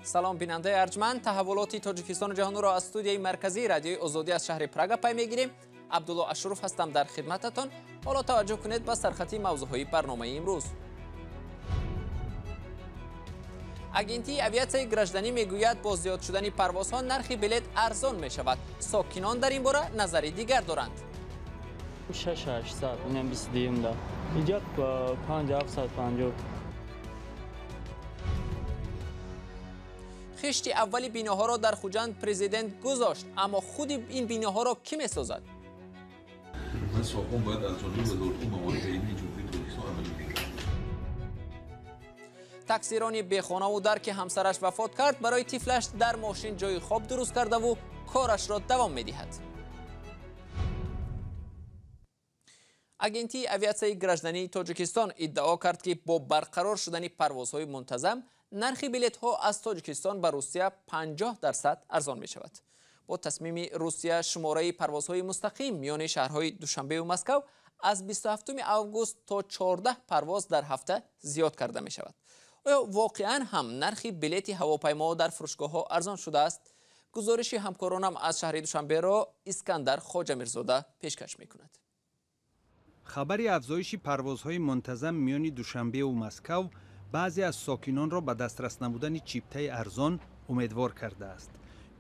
Салом, бинандаи арҷманд. Таҳаввулоти Тоҷикистону ҷаҳонро аз студияи марказии Радиои Озодӣ аз шаҳри Прага пай мегирем. Абдулло Ашуров ҳастам дар хидмататон. Ҳоло таваҷҷӯҳ кунед ба сархати мавзӯъҳои барномаи имрӯз. Агентии авиатсияи гражданӣ мегӯяд, бо зиёд шудани парвозҳо нархи билет арзон мешавад. Сокинон дар ин бора назари дигар доранд. 6800, инам 22-да. Иҷа 5750. Хишти аввали биноҳоро дар Хуҷанд президент гузошт, аммо худи ин биноҳоро кӣ месозад? Ман сокон бояд аз ҷониби Вазорати маориф ва илми Ҷумҳурии Тоҷикистон амалӣ гардад. Таксирони бехонаву дар ки ҳамсараш вафот кард, барои тифлаш дар мошин ҷои хоб дуруст кардаву корашро давом медиҳад. Агентии авиатсияи граждании Тоҷикистон иддао кард, ки бо барқарор шудани парвозҳои мунтазам нархи билетҳо аз Тоҷикистон ба Русия 50% арзон мешавад. Бо тасмими Русия шумораи парвозҳои мустақим миёни шаҳрҳои Душанбеву Москав аз 27 август то 14 парвоз дар ҳафта зиёд карда мешавад. Оё воқеан ҳам нархи билети ҳавопаймоҳо дар фурӯшгоҳҳо арзон шудааст? Гузориши ҳамкоронам аз шаҳри Душанберо Искандар Хоҷамирзода пешкаш мекунад. Хабари афзоиши парвозҳои мунтазам миёни Душанбеву Москав баъзе аз сокинонро ба дастрас намудани чиптаи арзон умедвор кардааст.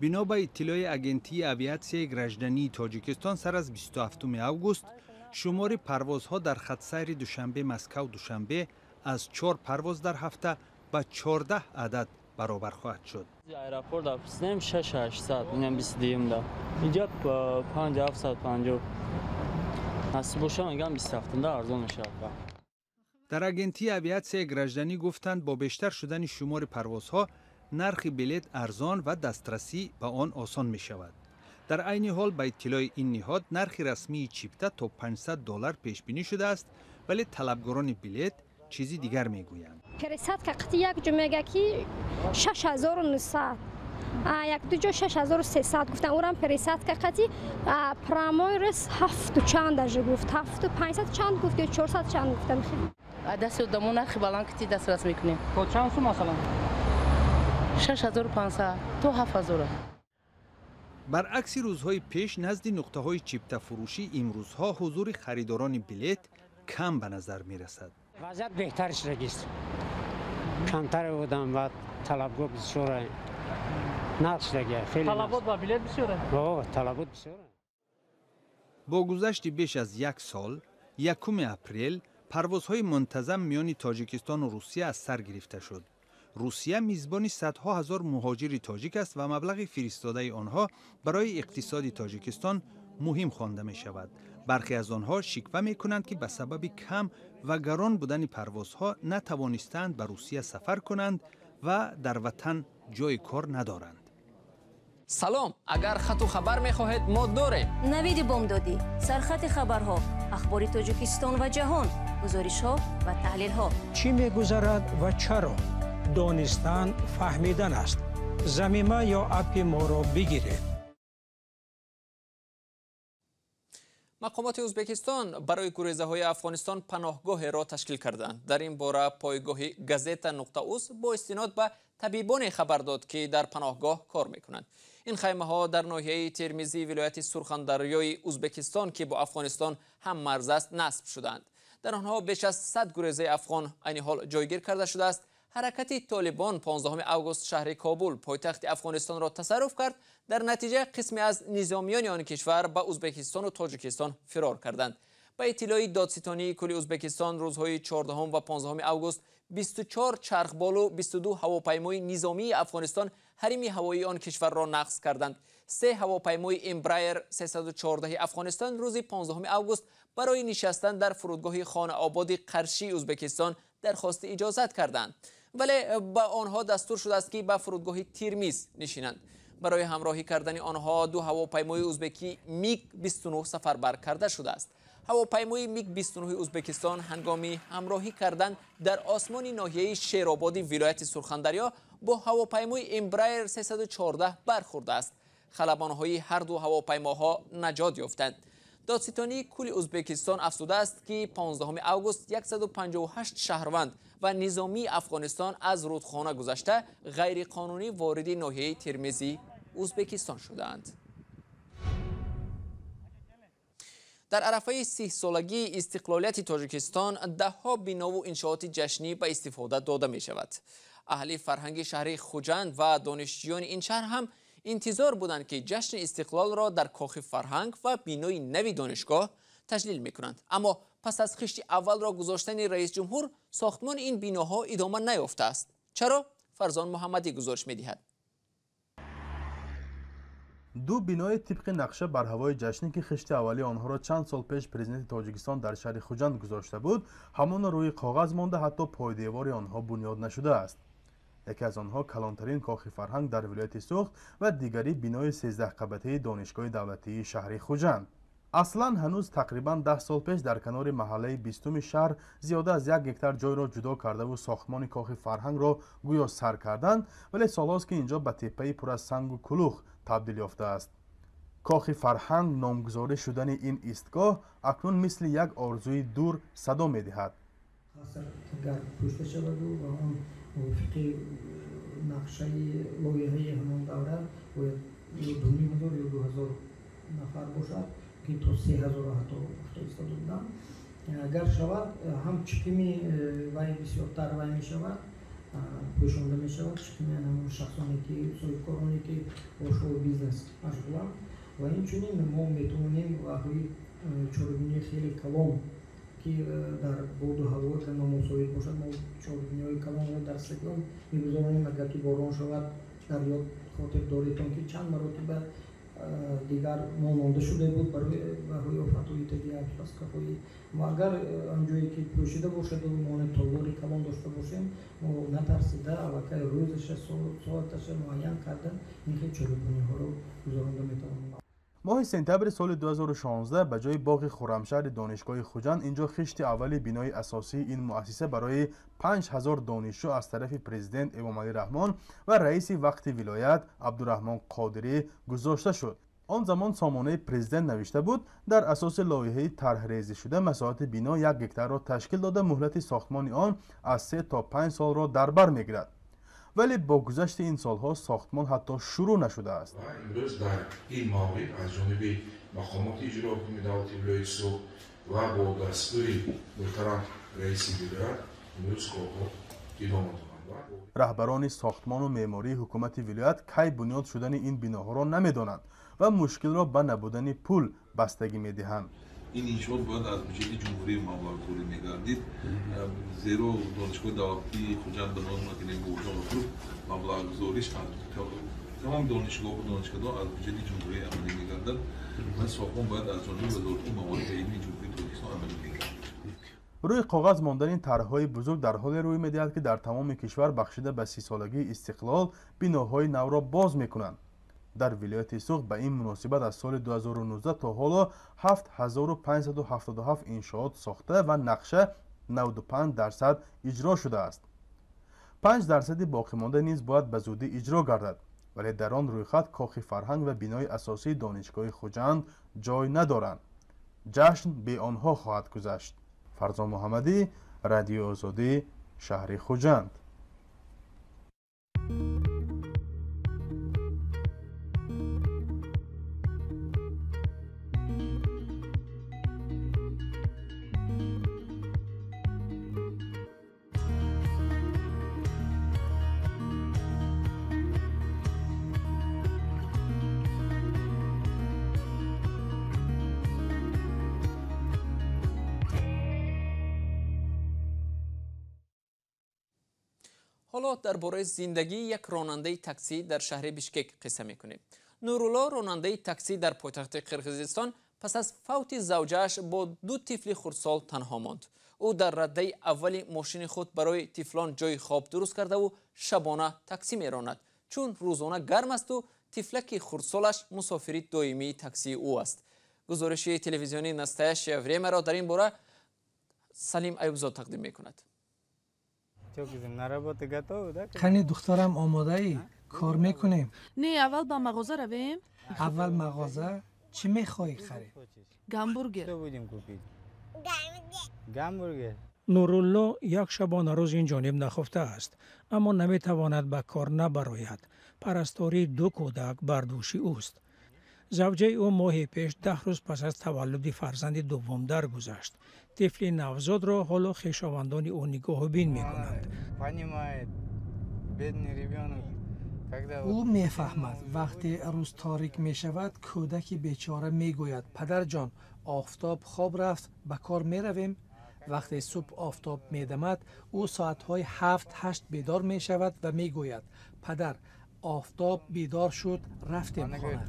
Бино ба иттилои Агентии авиатсияи граждании Тоҷикистон, сар аз 27 август шумори парвозҳо дар хатсайри Душанбе Москав Душанбе аз 4 парвоз дар ҳафта ба 14 адад баробар хоҳад шуд. Аэропорт пурсидем 6800, инам 22-да. Иҷа 5750. Насиб боша, мегам 27-да арзон мешавад. Дар Агентии авиатсияи гражданӣ гуфтанд, бо бештар шудани шумори парвозҳо нархи билет арзон ва дастрасӣ ба он осон мешавад. Дар айни ҳол, ба иттилои ин ниҳод, нархи расмии чипта то $500 пешбинӣ шудааст, вале талабгорони билет чизи дигар мегӯянд. Пересадка қити як ҷо мега, ки 6900, як ду ҷо 6300 гуфтан. Урам пересадка қати прямой рейс ҳафту чанд даже гуфт, ҳафту панҷсад чанд гуфт ё чорсад чанд гуфтам. Дасти одамо нархи баланд кити дастрас мекунем. То чанд сум масалан? 6500 то 7000. Баръакси рӯзҳои пеш, назди нуқтаҳои чиптафурӯшӣ имрӯзҳо ҳузури харидорони билет кам ба назар мерасад. Вазъият беҳтар шудагист. Камтар одам ва талабгоҳ бисёр нақш шудагия. Хеле талабот ба билет бисёр. Талабот бисёр. Бо гузашти беш аз як сол, 1 апрел парвозҳои мунтазам миёни Тоҷикистону Русия аз сар гирифта шуд. Русия мизбони садҳо ҳазор муҳоҷири тоҷик аст ва маблағи фиристодаи онҳо барои иқтисоди Тоҷикистон муҳим хонда мешавад. Бархе аз онҳо шиква мекунанд, ки ба сабаби кам ва гарон будани парвозҳо натавонистаанд ба Русия сафар кунанд ва дар ватан ҷои кор надоранд. Салом, агар хату хабар мехоҳед, мо дорем. Навиди бомдодӣ, сархати хабарҳо, ахбори Тоҷикистон ва ҷаҳон, гузоришҳо ва таҳлилҳо. Чӣ мегузарад ва чаро? Донистан фаҳмидан аст. Замима ё аппи моро бигиред. Мақомоти Ӯзбекистон барои гурезаҳои Афғонистон паноҳгоҳеро ташкил карданд. Дар ин бора пойгоҳи газета нуқта уз бо истинод ба табибоне хабар дод, ки дар паноҳгоҳ кор мекунанд. Ин хаймаҳо дар ноҳияи Термизии вилояти Сурхандарёи Ӯзбекистон, ки бо Афғонистон ҳаммарз аст, насб шуданд. Дар онҳо беш аз 100 гурезаи афғон айни ҳол ҷойгир карда шудааст. Ҳаракати Толибон 15 август шаҳри Кобул, пойтахти Афғонистонро тасарруф кард. Дар натиҷа қисме аз низомиёни он кишвар ба Ӯзбекистону Тоҷикистон фирор карданд. Ба иттилои додситонии кулли Ӯзбекистон, рӯзҳои 14 ва 15 август 24 чархболу 22 ҳавопаймои низомии Афғонистон ҳарими ҳавоии он кишварро нақз карданд. Се ҳавопаймои Эмбраер 314 Афғонистон рӯзи 15 август барои нишастан дар фурудгоҳи Хонаободи Қаршии Ӯзбекистон дархости иҷозат карданд, вале ба онҳо дастур шудааст, ки ба фурудгоҳи Тирмиз нишинанд. Барои ҳамроҳӣ кардани онҳо ду ҳавопаймои ӯзбекӣ МиГ 29 сафарбар карда шудааст. Ҳавопаймои МиГ 29 Ӯзбекистон ҳангоми ҳамроҳӣ кардан дар осмони ноҳияи Шерободи вилояти Сурхандарё бо ҳавопаймои Эмбраер 314 бархӯрдааст. Халабонҳои ҳар ду ҳавопаймоҳо наҷот ёфтанд. Додситонии кулли Узбекистон афзудааст, ки 15 август 158 шаҳрванд ва низомии Афғонистон аз рудхона гузашта ғайриқонунӣ вориди ноҳияи Термизи Узбекистон шудаанд. Дар арафаи 30-солагии истиқлолияти Тоҷикистон даҳҳо бинову иншооти ҷашнӣ ба истифода дода мешавад. Аҳли фарҳанги шаҳри Хуҷанд ва донишҷӯёни ин шаҳр ҳам интизор буданд, ки ҷашни истиқлолро дар кохи фарҳанг ва бинои нави донишгоҳ таҷлил мекунанд. Аммо пас аз хишти аввалро гузоштани раисҷумҳур сохтмони ин биноҳо идома наёфтааст. Чаро? Фарзон Муҳаммадӣ гузориш медиҳад. Ду бинои тибқи нақша бар ҳавои ҷашнӣ, ки хишти аввалии онҳоро чанд сол пеш президенти Тоҷикистон дар шаҳри Хуҷанд гузошта буд, ҳамоно рӯи коғаз монда, ҳатто пойдевори онҳо бунёд нашудааст. Яке аз онҳо калонтарин кохи фарҳанг дар вилояти Суғд ва дигари бинои 13-қабатаи Донишгоҳи давлатии шаҳри Хуҷанд. Аслан ҳанӯз тақрибан 10 сол пеш дар канори маҳаллаи 20-уми шаҳр зиёда аз 1 гектар ҷойро ҷудо кардаву сохтмони кохи фарҳангро гӯё сар карданд, вале солҳост, ки инҷо ба теппаи пур аз сангу кулух табдил ёфтааст. Кохи фарҳанг номгузорӣ шудани ин истгоҳ акнун мисли як орзуи дур садо медиҳад. Агар пӯшта шаваду ва он мувофиқи нақшаи лоиҳаи ҳамон давра бояд ё 2500 ё 2000 нафар бошад, ки то 3000 ҳатто гуфта истода будам. Агар шавад, ҳам чиқими вай бисёртар вай мешавад, пӯшонда мешавад, чиқими ҳамон шахсоне ки соҳибкороне ки бо шоу бизнес машғуланд, ва инчунин мо метавонем ваҳои чорабинии хеле калон, ки дар боду ҳаво номусоид бошад, мо чорабиниҳои калонро дар стадион мегузаронем. Агар ки борон шавад, дар ёд хотир доретон, ки чанд маротиба дигар мононда шуда буд барои офатҳои табиат, паскаҳои. Мо агар он ҷое ки пӯшида бошаду мо толори калон дошта бошем, мо натарсида аллакай рӯзаша, соаташа муайян карда ин хел чорабиниҳоро гузаронда метавонем. Моҳи сентябри соли 2016 ба ҷои боғи хуррамшаҳри Донишгоҳи Хуҷанд инҷо хишти аввали бинои асосии ин муассиса барои 5000 донишҷӯ аз тарафи президент Эмомалӣ Раҳмон ва раиси вақти вилоят Абдураҳмон Қодирӣ гузошта шуд. Он замон сомонаи президент навишта буд, дар асоси лоиҳаи тарҳрезишуда масоҳати бино 1 гектарро ташкил дода, муҳлати сохтмони он аз 3 то 5 солро дар бар мегирад. Вале бо гузашти ин солҳо сохтмон ҳатто шурӯъ нашудааст. Имрӯз дар ин маврид аз ҷониби мақомоти иҷрои ҳукми давлати вилояти Суғд ва бо дастури муҳтарам раиси вилоят имрӯз корҳо идома доранд. Раҳбарони сохтмону меъмории ҳукумати вилоят кай бунёд шудани ин биноҳоро намедонанд ва мушкилро ба набудани пул бастагӣ медиҳанд. Ин иншоот бояд аз буҷети ҷумҳурӣ маблағгузорӣ мегардид, зеро Донишгоҳи давлатии Хуҷанд ба номи академик Бобоҷон Ғафуров маблағгузориш аз тамоми донишгоҳу донишкадаҳо аз буҷети ҷумҳурӣ амалӣ мегардад ва сохтмон бояд аз ҷониби Вазорати маориф ва илми Ҷумҳурии Тоҷикистон амалӣ мегардад. Рӯи коғаз мондани тарҳҳои бузург дар ҳоле рӯй медиҳад, ки дар тамоми кишвар бахшида ба 30-солагии истиқлол биноҳои навро боз мекунанд. Дар вилояти Суғд ба ин муносибат аз соли 2019 то ҳоло 7577 иншоот сохта ва нақша 95% иҷро шудааст. 5% боқимонда низ бояд ба зудӣ иҷро гардад, вале дар он рӯйхат кохи фарҳанг ва бинои асосии Донишгоҳи Хуҷанд ҷой надоранд. Ҷашн бе онҳо хоҳад гузашт. Фарзон Муҳаммадӣ, Радиои Озодӣ, шаҳри Хуҷанд. Ҳоло дар бораи зиндагии як ронандаи таксӣ дар шаҳри Бишкек қисса мекунем. Нурулло, ронандаи таксӣ дар пойтахти Қирғизистон, пас аз фавти завҷааш бо ду тифли хурдсол танҳо монд. Ӯ дар раддаи аввали мошини худ барои тифлон ҷои хоб дуруст кардаву шабона таксӣ меронад, чун рӯзона гарм асту тифлаки хурдсолаш мусофири доимии таксии ӯ аст. Гузориши телевизионии «Настоящее время»-ро дар ин бора Салим Аюбзод тақдим мекунад. Қани духтарам, омодаӣ? Кор мекунем? Не, аввал ба мағоза равем. Аввал мағоза. Чӣ мехоҳӣ харед? Гамбургер. Нурулло як шабонарӯз ин ҷониб нахуфтааст, аммо наметавонад ба кор набарояд. Парастории ду кӯдак бар дӯши ӯст. Завҷаи ӯ моҳи пеш 10 рӯз пас аз таваллуди фарзанди дуввум даргузашт. Тифли навзодро ҳоло хешовандони ӯ нигоҳубин мекунанд. Ӯ мефаҳмад, вақте рӯз торик мешавад, кӯдаки бечора мегӯяд: падарҷон, офтоб хоб рафт, ба кор меравем. Вақте субҳ офтоб медамад, ӯ соатҳои 7-8 бедор мешавад ва мегӯяд: падар, офтоб бедор шуд, рафтем хона.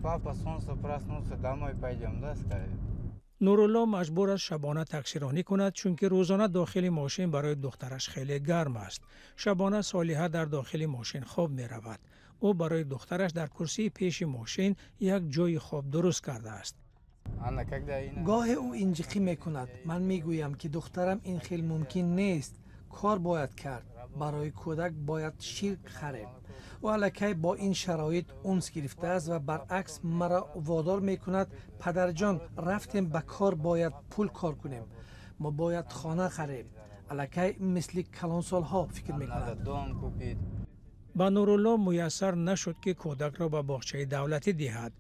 Нурулло маҷбур аст шабона таксиронӣ кунад, чунки рӯзона дохили мошин барои духтараш хеле гарм аст. Шабона Солиҳа дар дохили мошин хоб меравад. Ӯ барои духтараш дар курсии пеши мошин як ҷойи хоб дуруст кардааст. Гоҳе ӯ инҷиқӣ мекунад. Ман мегӯям, ки духтарам, ин хел мумкин нест, кор бояд кард, барои кӯдак бояд шир харем. Ӯ аллакай бо ин шароит унс гирифтааст ва баръакс маро водор мекунад: падарҷон, рафтем ба кор, бояд пул кор кунем, мо бояд хона харем. Аллакай мисли калонсолҳо фикр мекунад. Ба Нурулло муяссар нашуд, ки кӯдакро ба боғчаи давлатӣ диҳад.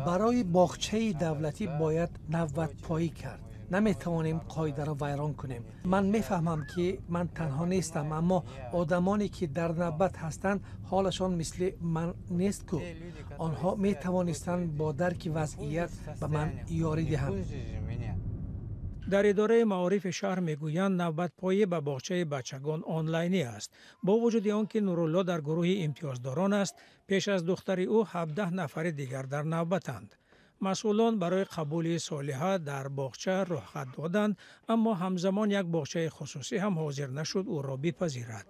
Барои боғчаи давлатӣ бояд навбатпоӣ кард. Наметавонем қоидаро вайрон кунем. Ман мефаҳмам, ки ман танҳо нестам, аммо одамоне, ки дар навбат ҳастанд, ҳолашон мисли ман нест ку. Онҳо метавонистанд бо дарки вазъият ба ман ёрӣ диҳанд. Дар идораи маорифи шаҳр мегӯянд, навбатпоӣ ба боғчаи бачагон онлайнӣ аст. Бо вуҷуди он ки Нурулло дар гурӯҳи имтиёздорон аст, пеш аз духтари ӯ 17 нафари дигар дар навбатанд. Масъулон барои қабули Солиҳа дар боғча рӯхат доданд, аммо ҳамзамон як боғчаи хусусӣ ҳам ҳозир нашуд ӯро бипазирад.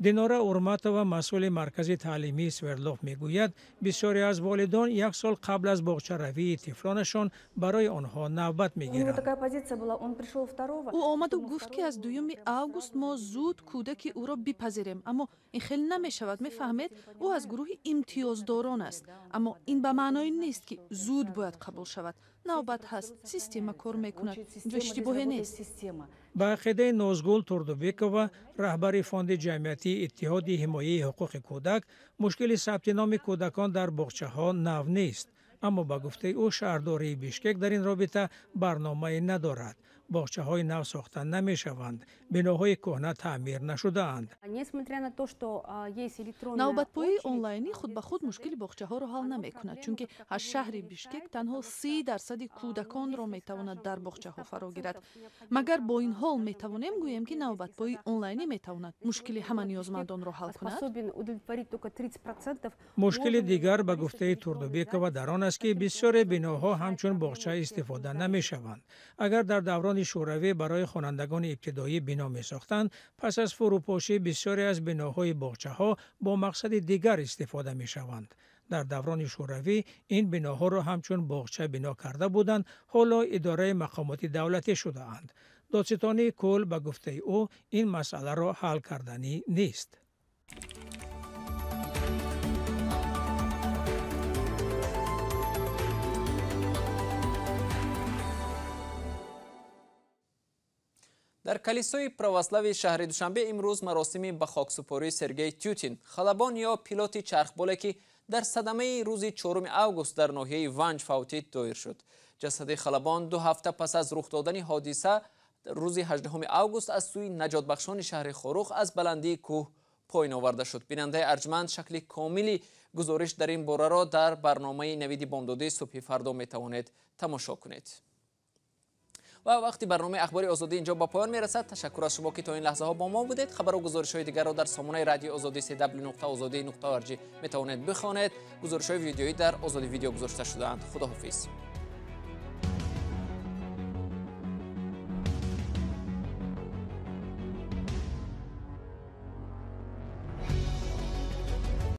Динора Урматова, масъули маркази таълимии Свердлов, мегӯяд, бисёре аз волидон як сол қабл аз боғчаравии тифлонашон барои онҳо навбат мегиранд. Ӯ омаду гуфт, ки аз 2 август мо зуд кӯдаки ӯро бипазирем, аммо ин хел намешавад, мефаҳмед? Ӯ аз гурӯҳи имтиёздорон аст, аммо ин ба маъное нест, ки зуд бояд қабул шавад. Навбат ҳаст, система кор мекунад, инҷо иштибоҳе нест. Ба ақидаи Нозгул Турдубекова, раҳбари фонди ҷамъиятии Иттиҳоди ҳимояи ҳуқуқи кӯдак, мушкили сабти номи кӯдакон дар боғчаҳо нав нест. Аммо ба гуфтаи ӯ, шаҳрдории Бишкек дар ин робита барномае надорад. Боғчаҳои нав сохта намешаванд, биноҳои кӯҳна таъмир нашудаанд. Навбатпоии онлайнӣ худ ба худ мушкили боғчаҳоро ҳал намекунад, чунки аз шаҳри Бишкек танҳо 30% кӯдаконро метавонад дар боғчаҳо фаро гирад. Магар бо ин ҳол метавонем гӯем, ки навбатпоии онлайнӣ метавонад мушкили ҳама ниёзмандонро ҳал кунад? Мушкили дигар, ба гуфтаи Турдубекова, дар он аст, ки бисёре биноҳо ҳамчун боғча истифода намешаванд. Агар дар даврони шӯравӣ барои хонандагони ибтидоӣ бино месохтанд, пас аз фурӯпошӣ бисёре аз биноҳои боғчаҳо бо мақсади дигар истифода мешаванд. Дар даврони шӯравӣ ин биноҳоро ҳамчун боғча бино карда буданд, ҳоло идораи мақомоти давлатӣ шудаанд. Додситонии кул, ба гуфтаи ӯ, ин масъаларо ҳал карданӣ нест. Дар калисои православии шаҳри Душанбе имрӯз маросими ба хоксупории Сергей Тютин, халабон ё пилоти чархболе, ки дар садамаи рӯзи 4 август дар ноҳияи Ванҷ фавтид, доир шуд. Ҷасади халабон 2 ҳафта пас аз рух додани ҳодиса рӯзи 18 август аз сӯи наҷотбахшони шаҳри Хоруғ аз баландии кӯҳ поин оварда шуд. Бинандаи арҷманд, шакли комили гузориш дар ин бораро дар барномаи навиди бомдодии субҳи фардо метавонед тамошо кунед. Ва вақти барномаи ахбори озодӣ инҷо ба поён мерасад. Ташаккур аз шумо, ки то ин лаҳзаҳо бо мо будед. Хабару гузоришҳои дигарро дар сомонаи радиои озодӣ cw.ozodi.org метавонед бихонед. Гузоришҳои видеоӣ дар Озодӣ видео гузошта шудаанд. Худоҳофиз.